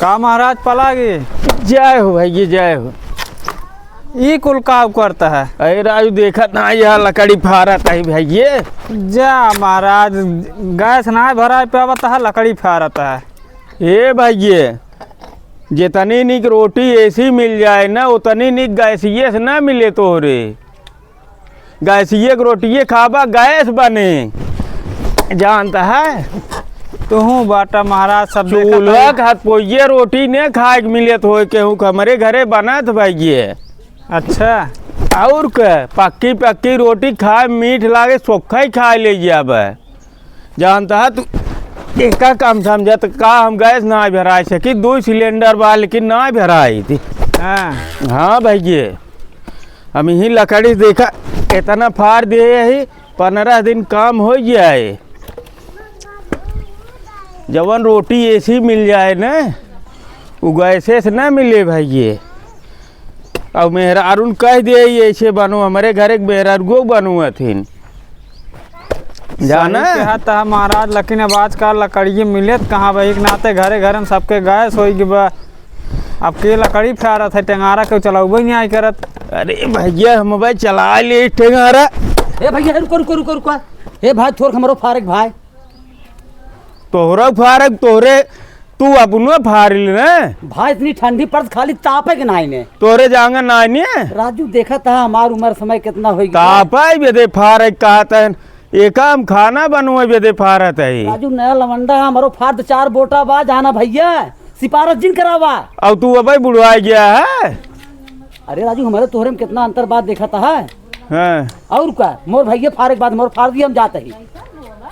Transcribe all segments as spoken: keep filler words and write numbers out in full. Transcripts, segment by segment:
का महाराज पलागी? जय हो भइये, जय हो। ई कुल का करत है? अरे राजू, देखत ना, यह लकड़ी फारत है भइये। जा महाराज, गैस ना भराए पावत है, लकड़ी फारत है। ए भइये, जितनी निक रोटी एसी मिल जाए ना, उतनी निक गैसिये से ना मिले तोहरे। गैसिये के रोटिये खाबा, गैस बने। जानत है? तुहूँ बाटा महाराज, सब देखत चूल्हा है। के हथपोइये रोटी ने खाए के मिलत होए केहू के, हमरे घरे बनत भइये। अच्छा। और के, पक्की पक्की रोटी खाए मीठ लागे, सोखा ही खाए ले जाबे। जानत है तू, एका काम समझत का, हम गैस ना भराए सकी, दुइ सिलेंडर बा लेकिन ना भराई थी। हाँ। हाँ भइये, हम यही लकड़ी देखा, इतना फार दिए ही, पन्द्रह दिन काम होइ जाए। जवन रोटी एसी मिल जाए न, उ गैसे से ना मिले भइये। अब मेहरारून कह दे, "ऐसे बनो, हमरे घरे के मेहरारुओ बनो हथिन।" जाना? सही कहत है महाराज, लेकिन अब आजकल लकड़िये मिलत कहाँ बा? एक नाते घरे घरे में सबके गैस होइ गइ बा। अब के लकड़ी फारत है, टेंगारा के चलउबे नहीं आई करत। अरे भइया, हम भाई चला ले टेंगारा। ए भइया, रुको, रुको, रुको, रुको। ए भाई, थोर हमरो फारक भाई। तोहरा फारक तोहरे, तू अपनो फारिल ने। भाई, इतनी ठंडी पड़त, खाली तापे के नाई ने। तोहरे जांगा नाई ने। राजू, देखत है हमार उम्र समय कितना होइ गया। तापे बेदे फारक कहत है, एका हम खाना बनवे बेदे फारत है। राजू, नया लवंडा है, हमरो फार दे चार बोटा बा, जाना भइया, सिफारस जिन करावा। अब तू अबे बुढ़वाई गया है। अरे राजू, हमरे तोहरे में कितना अंतर बात देखत है। हाँ। और का, मोर भइया फारक बाद मोर फार दिया, हम जात ही।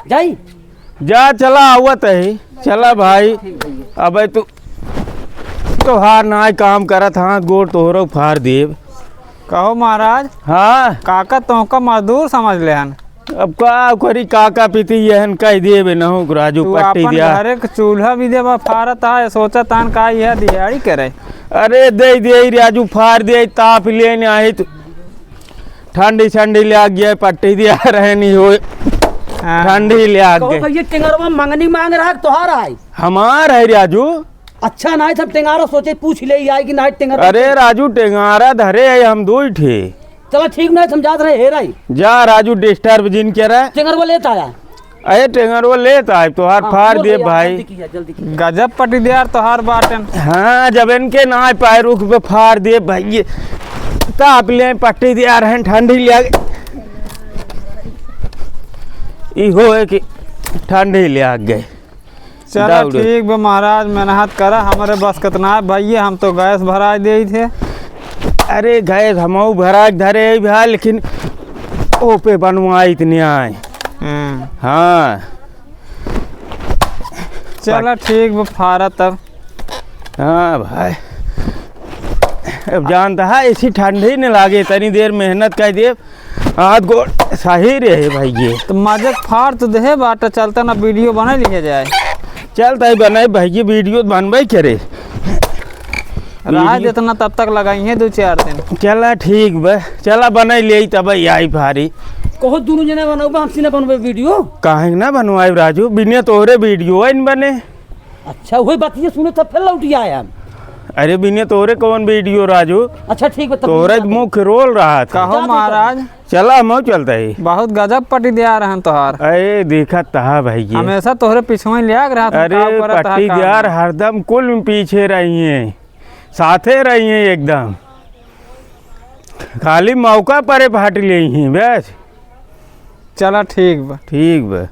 जाई। जा, चला, आवत है। चला भाई, अबे तू तोहार नाई काम करत, हाथ गोड़ तोहरो फार देब। कहो महाराज। हाँ। काका तोहका मजदूर समझ ले हन। अब का करी, काका पीती यहन कह देबे न हो, राजू तू पट्टी अपन दिया। घरे के चूल्हा भी देबा फारत है, सोचत हन का यह दिहाड़ी करे। अरे दे दे राजू, फार दे, ताप लेने आए तो। ठंडी ठंडी लाग गया, पट्टी दिया रहे नहीं होए। हाँ। ठंडी लाग कहो गई। भइया, टेंगरवा मंगनी मांग रहा है, तोहार है? हमार है राजू। अच्छा, नाई हम टेंगारा सोचे पूछ ले, आई कि नाई टेंगारा। अरे राजू, टेंगारा धरे है हम दो ही ठे। चला ठीक, नाई हम जात रहे, हे राई। जा राजू, disturb जिन के रहे। टेंगरवा लेत आया। अरे टेंगरवा लेत आए, तोहार हाँ, फार बोल दे भइया, भाई। जल्दी किया, जल्दी किया। गजब पट्टीदार तोहार बाटन। हाँ, जब इनके ना पाए रुख पे फार दे भाई, ये ताप ले पट्टीदार हैं, ठंडी ले आ गए। इहो है कि ठंडी ले आ गए। चला दौड़। ठीक बा महाराज, मेहनत करा, हमरे बस कितना है भइया, हम तो गैस भराए देई थे। अरे गैस हमहू भराए धरे है भा, लेकिन ओ पे बनवाइत नहीं आए। हम्म। हाँ। चला, ठीक बा, फारा तब। हाँ भाई, अब जानत है, ऐसी ठंडी न लागे, तनी देर मेहनत कर दे, हाथ गोड़ सही रहे भाई। ये तो मजे फार तो देहे बाटा, चलता ना वीडियो बना लिया जाए। चलता ही बनाए भाई, ये वीडियो बनबे करे। रहा वीडियो देतना तब तक लगाई है दो चार दिन। चला ठीक बा, चला बनाई ले तब आई फारी। कहो दोनों जने बनौबा, हमसे ना बनबे वीडियो? काहे ना बनवाए राजू, बिना तोहरे वीडियो न बने। अच्छा, वही बतिया सुने तब फिर लौट आए हम। अरे बिना तोहरे कौन वीडियो राजू? अच्छा ठीक बा, तब तोहरे वीडियो मुख्य रोल रहा था। कहो जा तू महाराज। चला, हम चलता ही। बहुत गजब पट्टीदार रहन तोहार। अरे, देखत तहा भाई ये। हमेशा तोहरे पीछे ही लिया रहा था, अरे, काम करत तहा काम पट्टीदार में। हरदम कुल में पीछे रही हैं, साथे रही हैं एकदम। खाली मौका परे फाट ले ही हैं, बस। चला, ठीक बा। ठीक बा।